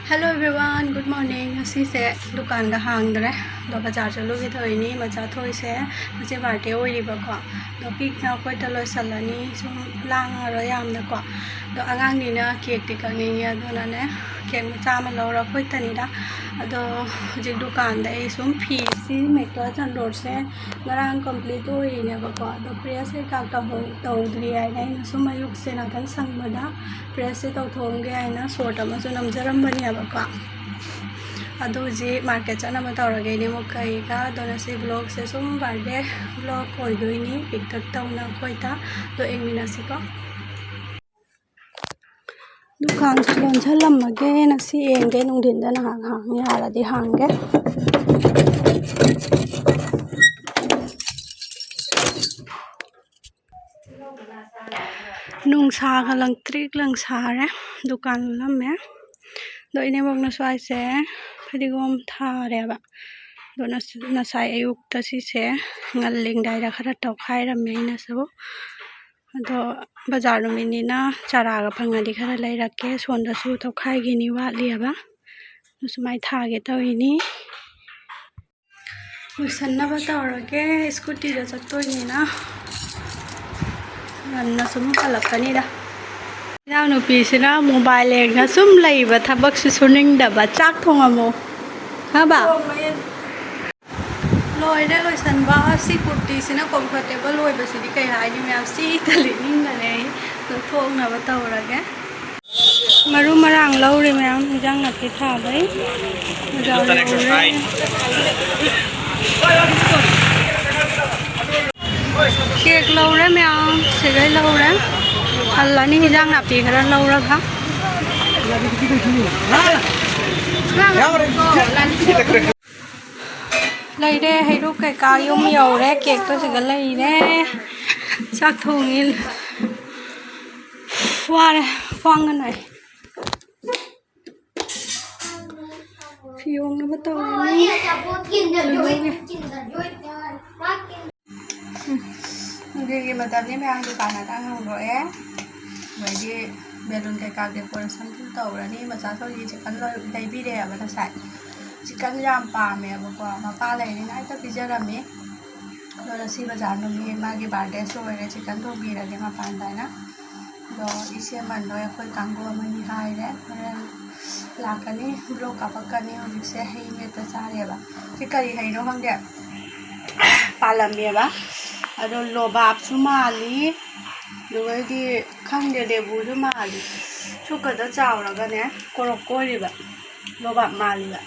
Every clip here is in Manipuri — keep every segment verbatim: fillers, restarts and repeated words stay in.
Hello everyone, good morning. ꯉꯁꯤꯁꯦ ꯗꯨꯀꯥꯟꯗ ꯍꯥꯡꯗ꯭ꯔꯦ, ꯑꯗꯣ ꯕꯖꯥꯔ ꯆꯠꯂꯨꯒꯦ ꯇꯧꯔꯤꯅꯤ꯫ ꯃꯆꯥ ꯊꯣꯏꯁꯦ ꯉꯁꯤ ꯕꯥꯔꯗꯦ ꯑꯣꯏꯔꯤꯕꯀꯣ, ꯑꯗꯣ ꯄꯤꯛꯅ ꯑꯩꯈꯣꯏꯗ ꯂꯣꯏꯁꯜꯂꯅꯤ, ꯁꯨꯝ ꯂꯥꯡꯉꯔꯣꯏ ꯌꯥꯝꯅꯀꯣ꯫ ꯑꯗꯣ ꯑꯉꯥꯡꯅꯤꯅ ꯀꯦꯛꯇꯤ ꯀꯛꯅꯤꯡꯉꯦ, ꯑꯗꯨꯅꯅꯦ ꯀꯦꯛ ꯃꯆꯥ ꯑꯃ ꯂꯧꯔ ꯑꯩꯈꯣꯏꯇꯅꯤꯗ꯫ ꯑꯗꯣ ꯍꯧꯖꯤꯛ ꯗꯨꯀꯥꯟꯗ ꯑꯩ ꯁꯨꯝ ꯐꯤ ꯁꯤ ꯃꯦꯀꯦꯂꯥ ꯆꯥꯟꯗꯣꯜꯁꯦ ꯉꯔꯥꯡ ꯀꯝꯄ꯭ꯂꯤꯠ ꯑꯣꯏꯔꯤꯅꯦꯕꯀꯣ, ꯑꯗꯣ ꯄ꯭ꯔꯦꯁ ꯀꯩꯀꯥ ꯇꯧꯍꯧ-, ꯇꯧꯗ꯭ꯔꯤ ꯍꯥꯏꯅ ꯑꯩꯅ ꯁꯨꯝ ꯑꯌꯨꯛꯁꯦ ꯉꯥꯛꯇꯪ ꯁꯪꯕꯗ ꯄ꯭ꯔꯦꯁꯁꯦ ꯇꯧꯊꯣꯛꯑꯝꯒꯦ ꯍꯥꯏꯅ ꯁꯣꯔꯠ ꯑꯃꯁꯨ ꯅꯝꯖꯔꯝꯕꯅꯦꯕꯀꯣ꯫ ꯑꯗꯣ ꯍꯧꯖꯤꯛ ꯃꯥꯔꯀꯦꯠ ꯆꯠꯅꯕ ꯇꯧꯔꯒꯦ ꯏꯅꯦꯃꯨ ꯀꯩꯒ꯫ ꯑꯗꯣ ꯉꯁꯤ ꯕ꯭ꯂꯣꯛꯁꯦ ꯁꯨꯝ ꯕꯥꯔꯗꯦ ꯕ꯭ꯂꯣꯛ ꯑꯣꯏꯗꯣꯏꯅꯤ, ꯄꯤꯛꯇꯛ ꯇꯧꯅ ꯑꯩꯈꯣꯏꯗ꯫ ꯑꯗꯣ ꯌꯦꯡꯃꯤꯟꯅꯁꯤꯀꯣ꯫ ꯗꯨꯀꯥꯟꯁꯦ ꯂꯣꯟꯁꯜꯂꯝꯃꯒꯦ, ꯉꯁꯤ ꯌꯦꯡꯒꯦ, ꯅꯨꯡꯊꯤꯟꯗ ꯅꯍꯥꯛ ꯍꯥꯡ ꯌꯥꯔꯗꯤ ꯍꯥꯡꯒꯦ꯫ ꯅꯨꯡꯁꯥꯒ ꯂꯪꯇ꯭ꯔꯤꯛ ꯂꯪꯁꯥꯔꯦ, ꯗꯨꯀꯥꯟ ꯂꯣꯜꯂꯝꯃꯦ꯫ ꯑꯗꯣ ꯏꯅꯦꯝꯕꯣꯛꯅ ꯁ꯭ꯋꯥꯏꯁꯦ ꯐꯗꯤꯒꯣꯝ ꯊꯥꯔꯦꯕ꯫ ꯑꯗꯣ ꯅꯁ-, ꯉꯁꯥꯏ ꯑꯌꯨꯛꯇ ꯁꯤꯁꯦ ꯉꯜꯂꯤꯉꯩꯗ ꯈꯔ ꯇꯧꯈꯥꯏꯔꯝꯃꯦ ꯑꯩꯅꯁꯨ꯫ ꯑꯗꯣ ꯕꯖꯥꯔ ꯅꯨꯃꯤꯠꯅꯤꯅ ꯆꯥꯔꯥꯒ ꯐꯪꯉꯗꯤ ꯈꯔ ꯂꯩꯔꯛꯀꯦ꯫ ꯁꯣꯟꯗꯁꯨ ꯇꯧꯈꯥꯏꯈꯤꯅꯤ ꯋꯥꯠꯂꯤꯑꯕ꯫ ꯑꯗꯨ ꯁꯨꯃꯥꯏꯅ ꯊꯥꯒꯦ ꯇꯧꯔꯤꯅꯤ꯫ ꯂꯣꯏꯁꯟꯅꯕ ꯇꯧꯔꯒꯦ, ꯁ꯭ꯀꯨꯇꯤꯗ ꯆꯠꯇꯣꯏꯅꯤꯅ ꯉꯟꯅ ꯁꯨꯝ ꯍꯜꯂꯛꯀꯅꯤꯗ꯫ ꯏꯅꯥꯎꯅꯨꯄꯤꯁꯤꯅ ꯃꯣꯕꯥꯏꯜ ꯌꯦꯡꯅ ꯁꯨꯝ ꯂꯩꯕ, ꯊꯕꯛꯁꯨ ꯁꯨꯅꯤꯡꯗꯕ꯫ ꯆꯥꯛ ꯊꯣꯡꯉꯝꯃꯣ ꯍꯥꯏꯕ꯫ ꯂꯣꯏꯔꯦ ꯂꯣꯏꯁꯟꯕ꯫ ꯁꯤ ꯀꯨꯔꯇꯤꯁꯤꯅ ꯀꯝꯐꯣꯔꯇꯦꯕꯜ ꯑꯣꯏꯕꯁꯤꯗꯤ ꯀꯩ ꯍꯥꯏꯅꯤ ꯃꯌꯥꯝ, ꯁꯤꯇ ꯂꯤꯠꯅꯤꯡꯕꯅꯦ ꯑꯩ꯫ ꯑꯗꯨ ꯊꯣꯛꯅꯕ ꯇꯧꯔꯒꯦ꯫ ꯃꯔꯨ ꯃꯔꯥꯡ ꯂꯧꯔꯦ ꯃꯌꯥꯝ, ꯍꯤꯟꯖꯥꯡ ꯅꯥꯄꯤ ꯊꯥꯕꯩ꯫ ꯕꯖꯥꯔ ꯌꯧꯔꯦ꯫ ꯀꯦꯛ ꯂꯧꯔꯦ ꯃꯌꯥꯝ, ꯁꯤꯗꯩ ꯂꯧꯔꯦ꯫ ꯍꯜꯂꯅꯤ ꯍꯤꯟꯖꯥꯡ ꯅꯥꯄꯤ ꯈꯔ ꯂꯧꯔꯒ꯫ ꯂꯩꯔꯦ, ꯍꯩꯔꯨꯛ ꯀꯩꯀꯥ ꯌꯨꯝ ꯌꯧꯔꯦ, ꯀꯦꯛꯇꯣ ꯁꯤꯗ ꯂꯩꯔꯦ꯫ ꯆꯥꯛ ꯊꯣꯡꯉꯤ꯫ ꯋꯥꯔꯦ, ꯈ꯭ꯋꯥꯡꯒ ꯅꯥꯏ꯫ ꯐꯤ ꯍꯣꯡꯅꯕ ꯇꯧꯔꯅꯤ꯫ ꯅꯨꯡꯊꯤꯜꯒꯤ ꯃꯇꯝꯅꯤ ꯃꯌꯥꯝ, ꯗꯨꯀꯥꯟ ꯉꯥꯛꯇꯪ ꯍꯥꯡꯗꯣꯛꯑꯦ꯫ ꯑꯗꯩꯗꯤ ꯕꯦꯂꯨꯟ ꯀꯩꯀꯥ ꯗꯦꯀꯣꯔꯦꯁꯟꯁꯨ ꯇꯧꯔꯅꯤ꯫ ꯃꯆꯥ ꯊꯣꯏꯒꯤ ꯆꯤꯛꯀꯟ ꯂꯣꯏ ꯂꯩꯕꯤꯔꯛꯑꯦꯕ ꯉꯁꯥꯏ꯫ ꯆꯤꯛꯀꯟ ꯌꯥꯝ ꯄꯥꯝꯃꯦꯕꯀꯣ, ꯃꯄꯥ ꯂꯩꯔꯤꯉꯩꯗ ꯄꯤꯖꯔꯝꯃꯤ꯫ ꯑꯗꯣ ꯉꯁꯤ ꯕꯖꯥꯔ ꯅꯨꯃꯤꯠ ꯃꯥꯒꯤ ꯕꯥꯔꯗꯦꯁꯨ ꯑꯣꯏꯔꯦ, ꯆꯤꯛꯀꯟ ꯊꯣꯡꯕꯤꯔꯒꯦ ꯃꯄꯥꯟꯗ ꯍꯥꯏꯅ꯫ ꯑꯗꯣ ꯏꯆꯦ ꯃꯟꯗꯣ ꯑꯩꯈꯣꯏ ꯀꯥꯡꯕꯨ ꯑꯃꯅꯤ ꯍꯥꯏꯔꯦ, ꯍꯣꯔꯦꯟ ꯂꯥꯛꯀꯅꯤ, ꯕ꯭ꯂꯣꯛ ꯀꯥꯞꯄꯛꯀꯅꯤ꯫ ꯍꯧꯖꯤꯛꯁꯦ ꯍꯩ ꯃꯦꯠꯄ ꯆꯥꯔꯦꯕ꯫ ꯁꯤ ꯀꯔꯤ ꯍꯩꯅꯣ ꯈꯪꯗꯦ, ꯄꯥꯜꯂꯝꯃꯦꯕ꯫ ꯑꯗꯣ ꯂꯣꯕꯥꯞꯁꯨ ꯃꯥꯜꯂꯤ, ꯑꯗꯨꯒꯩꯗꯤ ꯈꯪꯗꯦ, ꯂꯦꯕꯨꯁꯨ ꯃꯥꯜꯂꯤ꯫ ꯁꯨꯛꯀꯗ ꯆꯥꯎꯔꯒꯅꯦ ꯀꯣꯔꯣꯛ ꯀꯣꯔꯤꯕ ꯂꯣꯕꯥꯞ ꯃꯥꯜꯂꯤꯕ꯫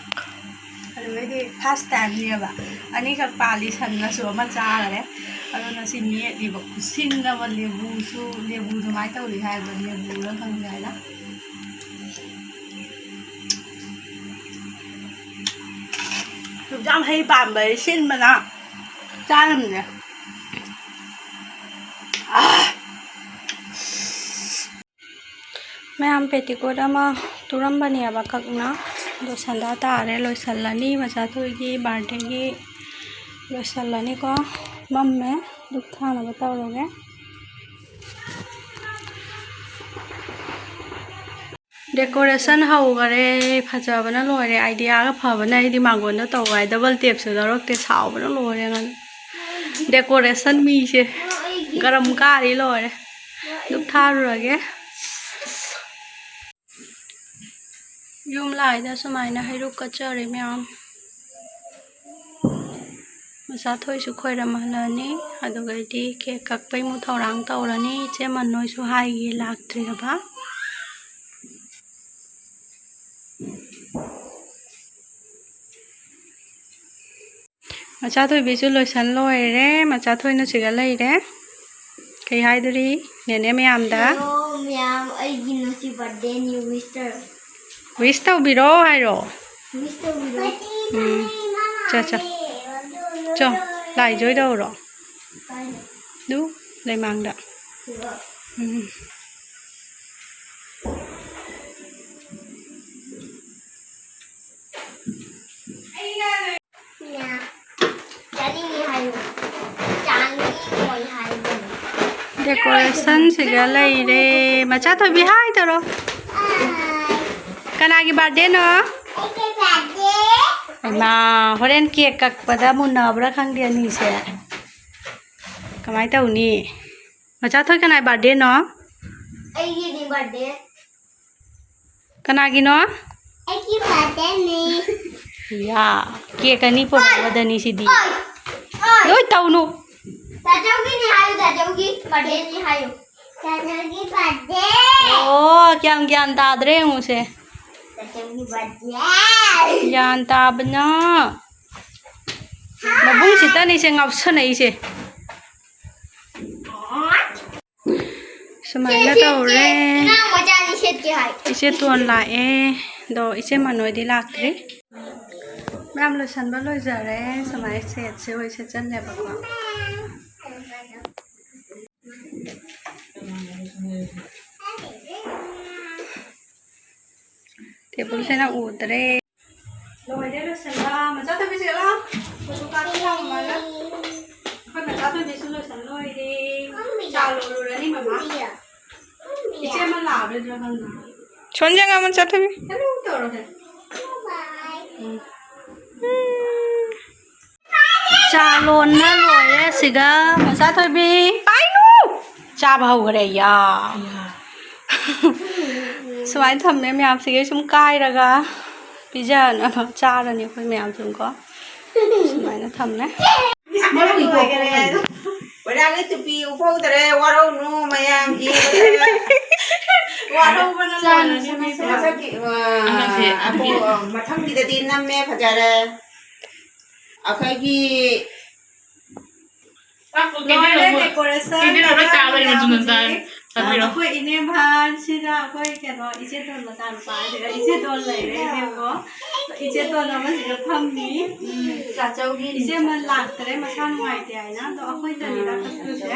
ꯑꯗꯨꯒꯩꯗꯤ ꯐꯥꯔꯁ ꯇꯥꯏꯝꯅꯦꯕ꯫ ꯑꯅꯤꯈꯛ ꯄꯥꯜꯂꯤ, ꯁꯟꯅꯁꯨ ꯑꯃ ꯆꯥꯈꯔꯦ꯫ ꯑꯗꯨꯅ ꯁꯤ ꯃꯦꯠꯂꯤꯕ ꯈꯨꯁꯤꯟ ꯑꯃ, ꯂꯦꯕꯨꯁꯨ, ꯂꯦꯕꯨ ꯑꯗꯨꯃꯥꯏꯅ ꯇꯧꯔꯤ ꯍꯥꯏꯕ, ꯂꯦꯕꯨꯔ ꯈꯪꯗꯦ ꯍꯥꯏꯅ꯫ ꯆꯨꯖꯥꯛ ꯍꯩ ꯄꯥꯟꯕꯗꯤ ꯁꯤꯟꯕꯅ ꯆꯥꯔꯝꯗꯦ꯫ ꯑꯥ! ꯃꯌꯥꯝ ꯄꯦꯇꯤꯀꯣꯠ ꯑꯃ ꯇꯨꯔꯝꯕꯅꯦꯕ ꯀꯛꯅ, ꯑꯗꯣ ꯁꯟꯗꯥ ꯇꯥꯔꯦ, ꯂꯣꯏꯁꯜꯂꯅꯤ꯫ ꯃꯆꯥꯊꯣꯏꯒꯤ ꯕꯥꯔꯗꯦꯒꯤ ꯂꯣꯏꯁꯜꯂꯅꯤꯀꯣ꯫ ꯃꯝꯃꯦ, ꯙꯨꯞ ꯊꯥꯅꯕ ꯇꯧꯔꯒꯦ꯫ ꯗꯦꯀꯣꯔꯦꯁꯟ ꯍꯧꯈꯔꯦ, ꯐꯖꯕꯅ ꯂꯣꯏꯔꯦ꯫ ꯑꯥꯏꯗꯤꯌꯥꯒ ꯐꯕꯅ ꯑꯩꯗꯤ ꯃꯥꯡꯒꯣꯟꯗ ꯇꯧ ꯍꯥꯏ, ꯗꯕꯜ ꯇꯦꯞꯁꯨ ꯂꯧꯔꯛꯇꯦ, ꯁꯥꯎꯕꯅ ꯂꯣꯏꯔꯦ꯫ ꯉꯥꯟ ꯗꯦꯀꯣꯔꯦꯁꯟ ꯃꯤꯁꯦ ꯒꯔꯝ ꯀꯥꯔꯤ ꯂꯣꯏꯔꯦ꯫ ꯙꯨꯞ ꯊꯥꯔꯨꯔꯒꯦ꯫ ꯌꯨꯝ ꯂꯥꯏꯗ ꯁꯨꯃꯥꯏꯅ ꯍꯩꯔꯨꯛ ꯀꯠꯆꯔꯦ ꯃꯌꯥꯝ꯫ ꯃꯆꯥꯊꯣꯏꯁꯨ ꯈꯣꯏꯔꯝꯍꯜꯂꯅꯤ, ꯑꯗꯨꯒꯩꯗꯤ ꯀꯦꯛ ꯀꯛꯄꯩ ꯑꯃꯨꯛ ꯊꯧꯔꯥꯡ ꯇꯧꯔꯅꯤ꯫ ꯏꯆꯦ ꯃꯟ ꯅꯣꯏꯁꯨ ꯍꯥꯏꯒꯦ ꯂꯥꯛꯇ꯭ꯔꯤꯑꯕ꯫ ꯃꯆꯥꯊꯣꯏꯕꯤꯁꯨ ꯂꯣꯏꯁꯟ ꯂꯣꯏꯔꯦ꯫ ꯃꯆꯥꯊꯣꯏꯅ ꯁꯤꯗ ꯂꯩꯔꯦ꯫ ꯀꯩ ꯍꯥꯏꯗꯣꯔꯤ ꯅꯦꯅꯦ ꯃꯌꯥꯝꯗ? Hello ꯃꯌꯥꯝ, ꯑꯩꯒꯤ ꯉꯁꯤ birthday ꯅꯤ, wish ꯇꯧꯔꯣ꯫ Wish ꯇꯧꯕꯤꯔꯣ ꯍꯥꯏꯔꯣ? Wish ꯇꯧꯕꯤꯔꯣ꯫ ꯎꯝ꯫ ꯆꯣ, ꯆꯣ꯫ ꯆꯣ, ꯂꯥꯏ ꯖꯣꯏ ꯇꯧꯔꯣ꯫ ꯀꯥꯏꯗ? ꯑꯗꯨ ꯂꯩꯃꯥꯡꯗ꯫ ꯁꯤꯗ? ꯎꯝ꯫ ꯆꯥꯅꯤꯡꯉꯤ ꯍꯥꯏꯌꯨ꯫ ꯆꯥꯅꯤꯡꯉꯤ ꯍꯥꯏꯌꯨ꯫ Decorationꯁꯤꯒ ꯂꯩꯔꯦ꯫ ꯃꯆꯥ ꯊꯣꯏꯕꯤ, ꯍꯥꯏ ꯇꯧꯔꯣ꯫ ꯀꯅꯥꯒꯤ birthdayꯅꯣ? ꯑꯩꯒꯤ birthday꯫ ꯍꯩꯃꯥ, ꯍꯣꯔꯦꯟ cake ꯀꯛꯄꯗ ꯃꯨꯟꯅꯕ꯭ꯔꯥ ꯈꯪꯗꯦ ꯑꯅꯤꯁꯦ꯫ ꯀꯃꯥꯏ ꯇꯧꯅꯤ? ꯃꯆꯥ ꯊꯣꯏ, ꯀꯅꯥꯏ birthdayꯅꯣ? ꯑꯩꯒꯤꯅꯤ birthday꯫ ꯀꯅꯥꯒꯤꯅꯣ? ꯑꯩꯒꯤ birthdayꯅꯤ꯫ ꯌꯥ, cake ꯑꯅꯤ ꯄꯨꯔꯛꯄꯗꯅꯤ ꯁꯤꯗꯤ꯫ ꯑꯣꯏ, ꯑꯣꯏ꯫ ꯂꯣꯏ ꯇꯧꯅꯨ꯫ ꯇꯥꯆꯧꯒꯤꯅꯤ ꯍꯥꯏꯌꯨ, ꯇꯥꯆꯧꯒꯤ birthdayꯅꯤ ꯍꯥꯏꯌꯨ꯫ ꯇꯥꯆꯧꯒꯤ birthday꯫ ꯑꯣ, ꯀꯌꯥꯝ ꯒ꯭ꯌꯥꯟ ꯇꯥꯗ꯭ꯔꯦ ꯌꯦꯡꯉꯨꯁꯦ꯫ ꯇꯥꯆꯧꯒꯤ birthday꯫ ꯒ꯭ꯌꯥꯟ ꯇꯥꯕꯅ꯫ ꯃꯕꯨꯡꯁꯤꯗꯅꯤꯁꯦ ꯉꯥꯎꯁꯟꯅꯩꯁꯦ꯫ ꯁꯨꯃꯥꯏꯅ ꯁꯦ, ꯁꯦ, ꯇꯧꯔꯦ꯫ ꯁꯦ, ꯏꯅꯥꯎ ꯃꯆꯥꯅꯤ ꯁꯦꯠꯀꯦ ꯍꯥꯏ꯫ ꯏꯆꯦ ꯇꯣꯟ ꯂꯥꯛꯑꯦ, ꯑꯗꯣ ꯏꯆꯦ ꯃꯅꯣꯏꯗꯤ ꯂꯥꯛꯇ꯭ꯔꯤ꯫ ꯃꯌꯥꯝ ꯂꯣꯏꯁꯟꯕ ꯂꯣꯏꯖꯔꯦ꯫ ꯁꯨꯃꯥꯏꯅ setꯁꯦ ꯑꯣꯏ ꯁꯦꯠꯆꯜꯂꯦꯕꯀꯣ꯫ Tableꯁꯤꯅ ꯎꯗ꯭ꯔꯦ꯫ ꯂꯣꯏꯔꯦ ꯂꯣꯏꯁꯟꯕ꯫ ꯃꯆꯥ ꯊꯣꯏꯕꯤꯁꯦ ꯂꯥꯎ꯫ ꯐꯣꯇꯣ ꯀꯥꯞꯁꯤ ꯂꯥꯎ ꯃꯃꯥꯒ꯫ ꯑꯩꯈꯣꯏ ꯃꯆꯥ ꯊꯣꯏꯕꯤꯁꯨ ꯂꯣꯏꯁꯟ ꯂꯣꯏꯔꯦ꯫ ꯆꯥ ꯂꯣꯜꯂꯨꯔꯅꯤ ꯃꯃꯥ꯫ ꯏꯆꯦ ꯑꯃ ꯂꯥꯛꯑꯔꯣꯏꯗ꯭ꯔꯥ ꯈꯪꯗꯦ꯫ ꯁꯣꯟ ꯌꯦꯡꯉꯣ ꯃꯆꯥ ꯊꯣꯏꯕꯤ꯫ Hello ꯇꯧꯔꯣꯁꯦ꯫ ꯎꯝ꯫ ꯆꯥ ꯂꯣꯟꯕ ꯂꯣꯏꯔꯦ ꯁꯤꯒ꯫ ꯃꯆꯥ ꯊꯣꯏꯕꯤ꯫ ꯄꯥꯏꯅꯨ! ꯆꯥꯕ ꯍꯧꯈ꯭ꯔꯦ, ꯌꯥ꯫ ꯁꯨꯃꯥꯏꯅ ꯊꯝꯃꯦ ꯃꯌꯥꯝꯁꯤꯒꯤ ꯁꯨꯝ ꯀꯥꯏꯔꯒ ꯄꯤꯖꯅꯕ ꯆꯥꯔꯅꯤ ꯑꯩꯈꯣꯏ ꯃꯌꯥꯝ ꯁꯨꯝ ꯀꯣ꯫ ꯁꯨꯃꯥꯏꯅ ꯊꯝꯃꯦ꯫ ꯃꯣꯏꯔꯥꯡꯒꯤ ꯇꯨꯄꯤ ꯎꯐꯧꯗꯔꯦ, ꯋꯥꯔꯧꯅꯨ ꯃꯌꯥꯝꯒꯤ꯫ ꯋꯥꯔꯧꯕꯅ ꯂꯣꯏꯔꯅꯤ ꯃꯤꯁꯦ꯫ ꯃꯊꯪꯒꯤꯗꯗꯤ ꯅꯝꯃꯦ, ꯐꯖꯔꯦ꯫ ꯑꯩꯈꯣꯏꯒꯤ ꯂꯣꯏꯔꯦ decoration꯫ ꯑꯩꯈꯣꯏ ꯏꯅꯦ ꯚꯥꯟꯁꯤꯅ ꯑꯩꯈꯣꯏ ꯀꯩꯅꯣ ꯏꯆꯦ ꯇꯣꯟ ꯃꯆꯥꯅꯨꯄꯥ ꯍꯥꯏꯁꯤꯔ ꯏꯆꯦ ꯇꯣꯟ ꯂꯩꯔꯦ ꯏꯕꯦꯝꯃꯣ꯫ ꯏꯆꯦ ꯇꯣꯟ ꯑꯃꯁꯤꯒ ꯐꯝꯃꯤ꯫ ꯏꯆꯦ ꯑꯃ ꯂꯥꯛꯇ꯭ꯔꯦ ꯃꯁꯥ ꯅꯨꯡꯉꯥꯏꯇꯦ ꯍꯥꯏꯅ꯫ ꯑꯗꯣ ꯑꯩꯈꯣꯏꯗꯅꯤꯗ ꯀꯛꯇꯣꯏꯁꯦ꯫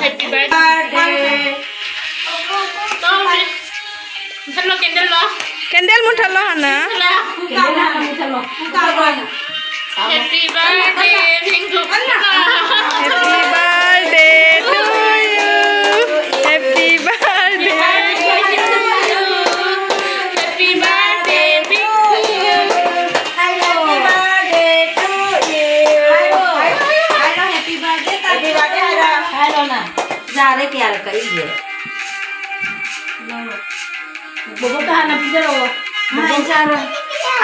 Happy birthday꯫ ꯃꯨꯊꯠꯂꯣ, candle ꯂꯣ꯫ Candle ꯃꯨꯊꯠꯂꯣ ꯍꯥꯟꯅ꯫ Happy birthday, ꯚꯤꯡꯒꯨ꯫ Happy birthday to ꯌꯥꯔꯦ, ꯀꯌꯥꯔꯛ ꯀꯛꯏꯒꯦ? ꯕꯣꯕꯣꯛꯇ ꯍꯥꯟꯅ ꯄꯤꯖꯔꯛꯑꯣ꯫ ꯃꯥ ꯑꯩ ꯆꯥꯔꯣꯏ꯫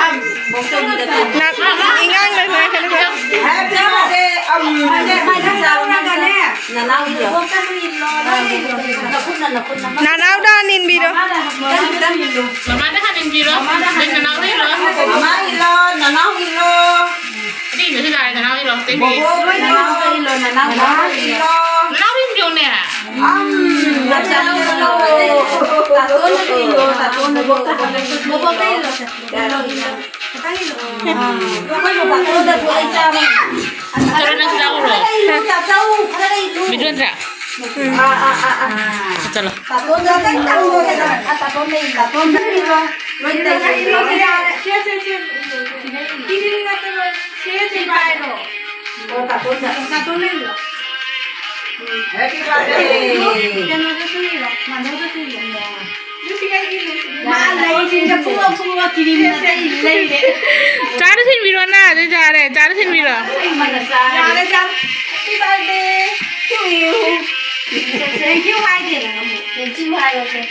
ꯑꯥ, ꯕꯣꯛꯇ ꯄꯤꯔꯛꯀꯦ꯫ ꯅꯪ ꯏꯉꯥꯡ ꯅꯪ ꯀꯩꯅꯣ ꯇꯧ꯫ Happy birthday, ꯎꯝ, ꯃꯥꯏꯗ, ꯃꯥꯏꯗ ꯆꯥꯔꯣ, ꯅꯪ ꯆꯥꯔꯣ꯫ ꯆꯥꯔꯒꯅꯦ꯫ ꯅꯅꯥꯎꯒꯤꯗꯣ꯫ ꯕꯣꯕꯣꯛꯇ ꯑꯗꯨ ꯏꯜꯂꯣ, ꯅꯪ ꯏꯜꯂꯣ꯫ ꯅꯈꯨꯠꯅ, ꯅꯈꯨꯠꯅ꯫ ꯅꯅꯥꯎꯗ ꯍꯥꯟꯅ ꯏꯟꯕꯤꯔꯣ꯫ ꯃꯃꯥꯗ, ꯃꯃꯥꯗ ꯈꯤꯇꯪ, ꯈꯤꯇꯪ ꯏꯜꯂꯣ꯫ ꯃꯃꯥꯗ ꯍꯥꯟꯅ ꯏꯟꯕꯤꯔꯣ꯫ ꯃꯃꯥꯗ ꯍꯥꯟꯅ ꯑꯗꯩ ꯅꯅꯥꯎꯗ ꯏꯜꯂꯣ꯫ ꯃꯃꯥ ꯏꯜꯂꯣ, ꯅꯅꯥꯎ ꯏꯜꯂꯣ꯫ ꯑꯗꯨ ꯏꯟꯕꯁꯨ ꯌꯥꯔꯦ, ꯅꯅꯥꯎ ꯏꯜꯂꯣ꯫ ꯑꯇꯩꯗꯤ꯫ ꯕꯣꯕꯣꯛ, ꯅꯅꯥꯎꯗ ꯏꯜꯂꯣ, ꯅꯅꯥꯎ, ꯅꯅꯥꯎ ꯏꯜꯂꯣ꯫ ꯅꯅꯥꯎ ꯏꯟꯕꯤꯌꯣꯅꯦ꯫ ꯑꯝ, ꯅꯆꯥꯅꯨꯄꯤꯗꯣ꯫ ꯇꯥꯇꯣꯟꯅꯁꯨ ꯏꯜꯂꯣ, ꯇꯥꯇꯣꯟꯅꯁꯨ꯫ ꯕꯣꯕꯣꯛꯇ ꯏꯜꯂꯣ꯫ ꯏꯜꯂꯣ, ꯏꯜꯂꯣ꯫ ꯈꯤꯇꯪ ꯏꯜꯂꯣ꯫ ꯑꯥ, ꯑꯩꯈꯣꯏ ꯕꯣꯕꯣꯛꯇꯁꯨ ꯑꯩ ꯆꯥꯕ꯫ ꯇꯥꯇꯣꯟ, ꯅꯪꯁꯨ ꯆꯥꯎꯔꯣ꯫ ꯈꯔ ꯏꯜꯂꯨ, ꯇꯥꯇꯣꯟ, ꯈꯔ ꯏꯜꯂꯨ꯫ ꯃꯤꯗꯣꯟꯗ꯭ꯔꯥ? ꯑꯥ, ꯑꯥ, ꯑꯥ, ꯑꯥ꯫ ꯆꯠꯂꯣ꯫ ꯇꯥꯇꯣꯟꯗ ꯈꯤꯇꯪ ꯇꯧꯔꯣ, ꯇꯥꯇꯣꯟꯗ ꯏꯜꯂꯣ, ꯇꯥꯇꯣꯟꯗ ꯏꯜꯂꯣ꯫ ꯂꯣꯏ ꯇꯩꯁꯜꯂꯣ꯫ ꯁꯦ, ꯁꯦ, ꯁꯦ꯫ ꯁꯤꯗꯤ ꯅꯠꯇꯕ, ꯁꯦ, ꯁꯦ ꯄꯥꯏꯔꯣ꯫ ꯑꯣ, ꯇꯥꯇꯣꯟꯗ꯫ ꯇꯥꯇꯣꯟꯗ ꯏꯜꯂꯣ꯫ Happy birthday꯫ ꯀꯩꯅꯣꯗꯁꯨ ꯏꯔꯣ, ꯃꯥꯙꯧꯗꯁꯨ ꯏꯔꯣ꯫ ꯑꯗꯨ ꯁꯤꯒ ꯏꯔꯣ꯫ ꯃꯥ ꯂꯩꯁꯤꯡꯗ ꯄꯨꯡꯉꯣ ꯄꯨꯡꯉꯣ ꯀꯤꯔꯤꯝ ꯅꯠꯇꯦ, ꯏ ꯂꯩꯔꯦ꯫ ꯆꯥꯗ ꯊꯤꯟꯕꯤꯔꯣꯅ, ꯑꯗꯨ ꯌꯥꯔꯦ, ꯆꯥꯗ ꯊꯤꯟꯕꯤꯔꯣ꯫ ꯌꯥꯔꯦ, ꯆꯥꯔꯦ꯫ Happy birthday to you꯫ Thank you ꯍꯥꯏꯗꯦ ꯅꯪ ꯑꯃꯨꯛ꯫ Thank you ꯍꯥꯏꯔꯣꯁꯦ꯫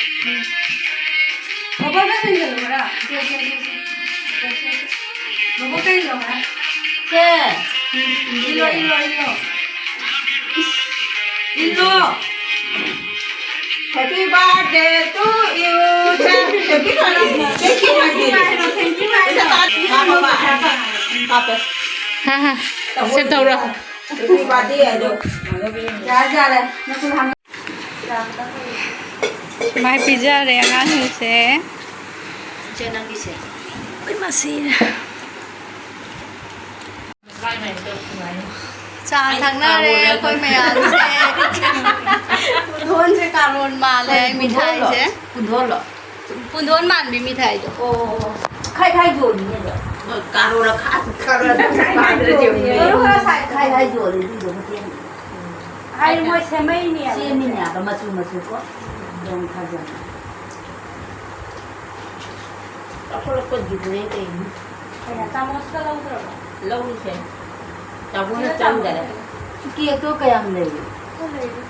ꯕꯣꯕꯣꯛꯇ ꯊꯤꯟꯖꯤꯜꯂꯨꯔꯥ? ꯁꯦ, ꯁꯦ, ꯁꯦ, ꯁꯦ꯫ ꯕꯣꯕꯣꯛꯇ ꯏꯜꯂꯣ, ꯍꯥ? ꯁꯦ꯫ ꯏꯜꯂꯣ, ꯏꯜꯂꯣ, ꯏꯜꯂꯣ꯫ ꯏꯁ, ꯏꯜꯂꯣ꯫ Happy birthday to you꯫ Say, thank you ꯍꯥꯏꯔꯣ, thank you ꯍꯥꯏꯔꯣ, thank you ꯍꯥꯏꯔꯣ꯫ ꯍꯥꯞꯄꯣ, ꯍꯥꯞꯄꯣ꯫ ꯍꯥ, ꯍꯥ꯫ ꯁꯦ ꯇꯧꯔꯣ꯫ Happy birthday ꯍꯥꯏꯗꯣ꯫ ꯌꯥꯔꯦ, ꯌꯥꯔꯦ꯫ ꯅꯪꯁꯨ ꯍꯥꯟꯅ ꯃꯥꯏ ꯄꯤꯖꯔꯦ ꯑꯉꯥꯡꯁꯤꯡꯁꯦ꯫ ꯏꯆꯦ, ꯅꯪꯒꯤꯁꯦ꯫ ꯎꯏ, ꯃꯁꯤ꯫ ꯆꯥ ꯊꯛꯅꯔꯦ ꯑꯩꯈꯣꯏ ꯃꯌꯥꯝꯁꯦ꯫ ꯄꯨꯟꯗꯣꯟꯁꯦ ꯀꯥꯔꯣꯟ ꯃꯥꯜꯂꯦ, ꯃꯤꯊꯥꯏꯁꯦ꯫ ꯄꯨꯟꯗꯣꯟꯂꯣ? ꯄꯨꯟꯗꯣꯟ ꯃꯥꯟꯕꯤ ꯃꯤꯊꯥꯏꯗꯣ꯫ ꯑꯣ, ꯈꯥꯏ ꯈꯥꯏ ꯌꯣꯜꯂꯤꯅꯦ ꯑꯗꯣ꯫ ꯀꯥꯔꯣꯟ ꯈꯥꯏ ꯈꯥꯏ ꯌꯣꯜꯂꯤꯅꯦ꯫ ꯈꯔ ꯈꯔ ꯁꯥꯏ ꯈꯥꯏ ꯈꯥꯏ ꯌꯣꯜꯂꯤ ꯑꯗꯨꯏꯗꯣ ꯍꯣꯇꯦꯜ꯫ ꯍꯥꯏꯗꯤ ꯃꯣꯏ ꯁꯦꯝꯃꯛꯏꯅꯦ꯫ ꯁꯦꯝꯃꯤꯅꯦ ꯍꯥꯏꯕ ꯃꯆꯨ ꯃꯆꯨ ꯀꯣ꯫ ꯌꯥꯝ ꯊꯥꯖꯟ꯫ ꯆꯥꯎꯈꯠꯂꯛꯄꯒꯤꯗꯨꯅꯦ ꯀꯩꯅꯣ꯫ ꯀꯩꯅꯣ, ꯆꯥꯃꯁꯀ ꯂꯧꯗ꯭ꯔꯕꯣ? ꯂꯧꯔꯤꯁꯦ꯫ ꯆꯥꯎꯕꯅ ꯆꯪꯗꯔꯦ꯫ ꯀꯦꯛꯇꯣ ꯀꯌꯥꯝ ꯂꯩꯔꯤ? ꯈꯔ ꯂꯩꯔꯤ꯫